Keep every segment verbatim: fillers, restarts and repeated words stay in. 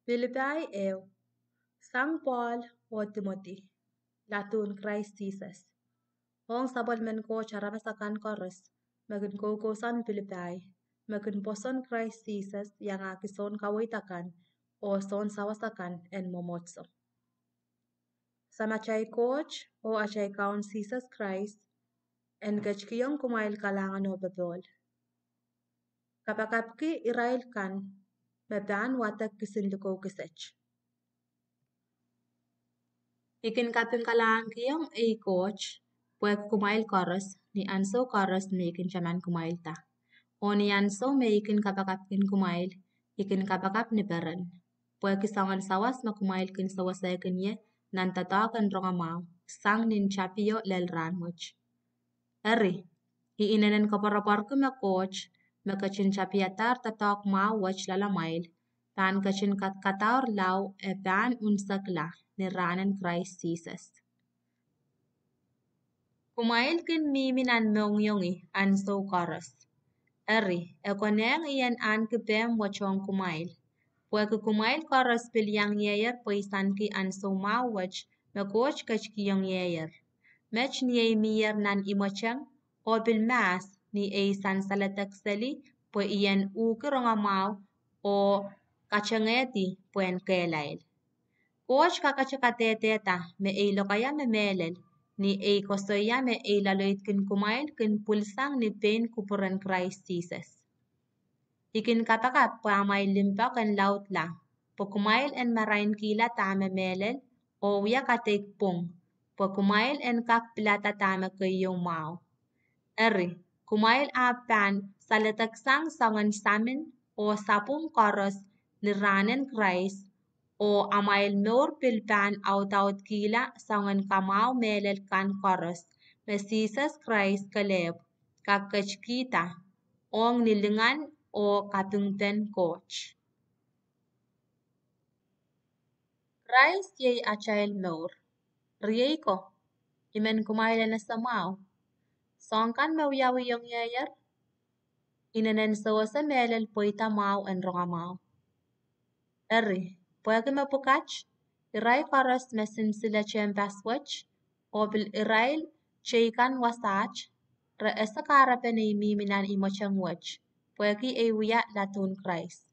Pilipai ehu. Sang Pohl oh Timoty, laduhn Krais Sises, ong sapwellimen Koht aramas akan koaros me kin koukousoan Pilipai, me kin pwoson Krais Sises, iangahki sounkaweid akan oh sounsawas akan en mwomwohdiso. Samatail Koht oh atail Kaun Sises Krais en ketikihong kumwail kalahngan oh popohl. Kapakapki irail kan me pahn wadek kisin likou kiset. I kin kapingkalahngankihong ei Koht pwehki kumwail koaros, ni ansou koaros me I kin taman kumwailda. Oh ni ansou me I kin kapakapkin kumwail, I kin kapakap ni peren, pwehki soangen sawas me kumwail kin sewesehkin ie nan doadoahk en rongamwahu, sang nin tapio lel rahnwet. Eri, I inenen koapworopworki me Koht, me ketin tapiadahr doadoahk mwahu wet loalamwail, pahn ketin kadkadaur lao e pahn unsekla ni rahnen Krais Sises. Kumwail kin mihmi nan mohngiongi ansou koaros. Eri, e konehng I en ahneki pehm wet ong kumwail, pwehki kumwail koaros pil iang ieier pweisanki ansou mwahu wet me Koht ketikihong ieier. Met ni ei mier nan imweteng, oh pil mahs ni ei sansaledek seli pwe I en uhki rongamwahu oh katengehdi pwehn kehlail. Koht kakete kadehdehda me ei lokaia me mehlel, ni ei koasoia me ei loaloidkin kumwail kin pwilsang ni pein kupwuren Krais Sises. I kin kapakap pwe amwail limpoak en laudla, pwe kumwail en marainkihla dahme mehlel, oh wia kadeik pwung, pwe kumwail en kak pilada dahme keieu mwahu. Eri, kumwail ahpw pahn saledeksang soangen samin oh sapwung koaros ni rahnen Krais, oh amwail mour pil pahn audaudkihla soangen kamwahu mehlel kan koaros me Sises Krais kelehpw kak ketikihda, ong ni lingan oh kapingpen Koht. Krais iei atail mour. Riei ko, I men kumwail en ese mwahu. Soahng kan me wiawihong ieier, inenen sewese mehlel pweida mwahu en rongamwahu. Eri, pwehki mepwukat, irail koaros me sinsile tehnpas wet, oh pil irail teikan wasaht, re ese kahrepen ei mihmi nan imweteng wet, pwehki ei wia laduhn Krais.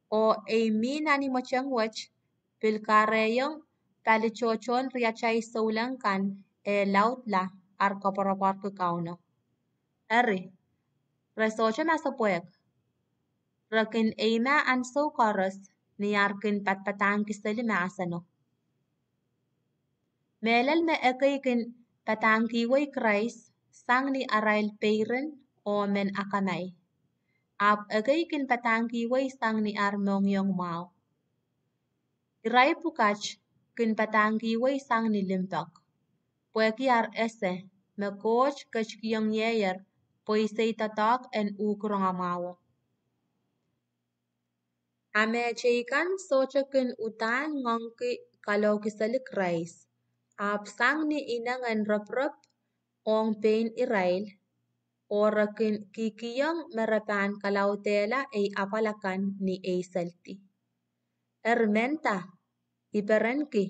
Oh ei mi nan imweteng wet pil kahrehiong pali tohtohn riatail souleng kan eh laudla ar koapworopworki Kauno. Eri, re sohte masepwehk. Re kin eimah ansou koaros ni ar kin padapadahngki seli mahseno. Mehlel me ekei kin padahngkihwei Krais sang ni arail peirin oh men akamai, ahpw ekei kin padahngkihwei sang ni ar mohngiong mwahu. Irail pwukat kin padahngkihwei sang ni limpoak, pwehki ar ese me Koht ketikihong ieier pweisei doadoahk en uhk rongamwahuo. A me teikan sohte kin uhdahn ngoangki kalohkiseli Krais, ahpw sang ni ineng en roporop ong pein irail, oh re kin kihkihong me re pahn kalaudehla ei apwal akan ni ei seldi. Eri menda, I perenki,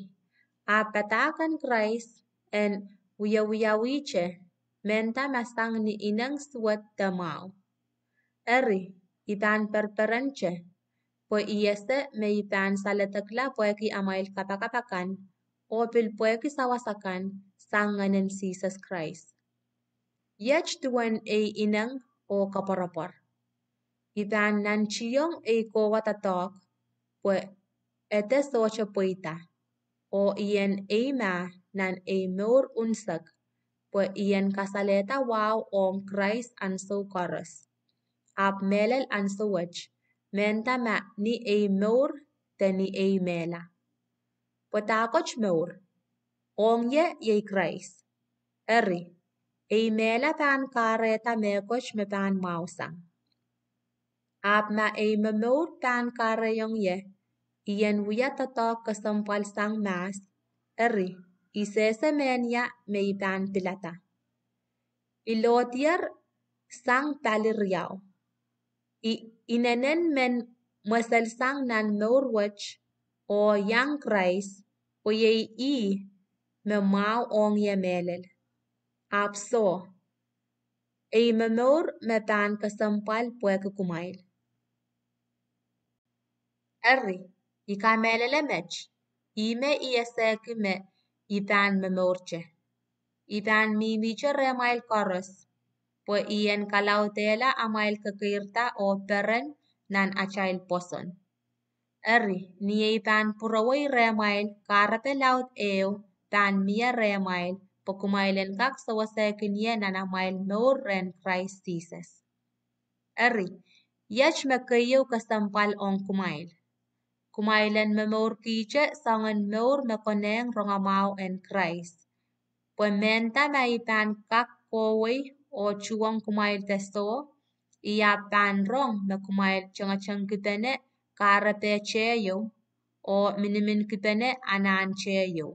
ahpw padahk en Krais en wiewiawihte, menda ma sang ni ineng suwed de mwahu. Eri, I pahn perperente, pwe I ese me I pahn saledekla pwehki amwail kapakap akan, oh pil pwehki sawas akan, sang Ngehnen Sises Krais. Iet duwen ei ineng oh koapworopwor. I pahn nantihong ei kohwa doadoahk, pwe ede sohte pweida, oh I en eimah nan ei mour unsek, pwe I en kasalehda wahu ong Krais ansou koaros. Ahpw mehlel ansou wet, mehnda ma ni ei mour de ni ei mehla. Pwe dahkot mour? Ong ie iei Krais. Eri, ei mehla pahn kahrehda mehkot me pahn mwahusang. Ahpw ma ei momour pahn kahrehiong ie, I en wia doadoahk kesempwal sang mahs, eri, I sehse mehnia me I pahn pilada. I lohdier sang pali riau. I inenen men mweselsang nan mour wet oh iang Krais, pwe iei ih me mwahu ong ie mehlel. Ahpw soh, ei momour me pahn kesempwal pwehki kumwail. Eri, I kamehlele met, ihme I esehki me I pahn momourte, I pahn mihmihte rehmwail koaros, pwe I en kalaudehla amwail kekeirda oh peren nan atail pwoson. Eri, ni ei pahn pwurowei rehmwail, kahrepe laud ehu pahn mie rehmwail, pwe kumwail en kak sewesehkin ie nan amwail mour rehn Krais Sises. Eri, iet me keieu kesempwal ong kumwail: kumwail en momourkihte soangen mour me konehng rongamwahu en Krais. Pwe mehnda ma I pahn kak kohwei oh tuhong kumwail de soh, I ahpw pahn rong me kumwail tengetengkipene kahrepehteieu oh miniminkipene anahneteieu,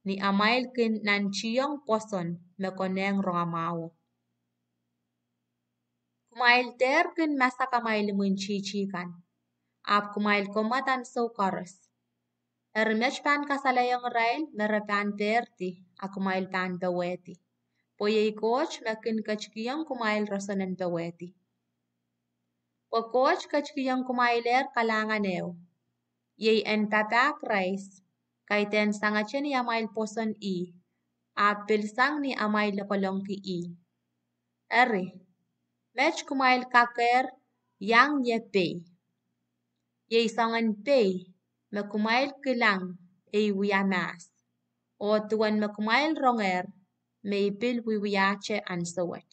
ni amwail kin nantihong pwoson me konehng rongamwahuo. Kumwail dehr kin masak amwail imwintihti kan, ahpw kumwail komwad ansou koaros. Eri met pahn kasalehiong irail me re pahn pehrdi, a kumwail pahn powehdi, pwe iei Koht me kin ketikihong kumwail roson en powehdi. Pwe Koht ketikihong kumwailehr kalahngan ehu, iei en papah Krais, kaidehn sangete ni amwail pwoson ih, ahpw pil sang ni amwail lokolongki ih. Eri, met kumwail kakehr iang ie pei. Iei soangen pei me kumwail kilang ei wia mahs, oh duwen me kumwail rongehr me I pil wiewiahte ansou wet.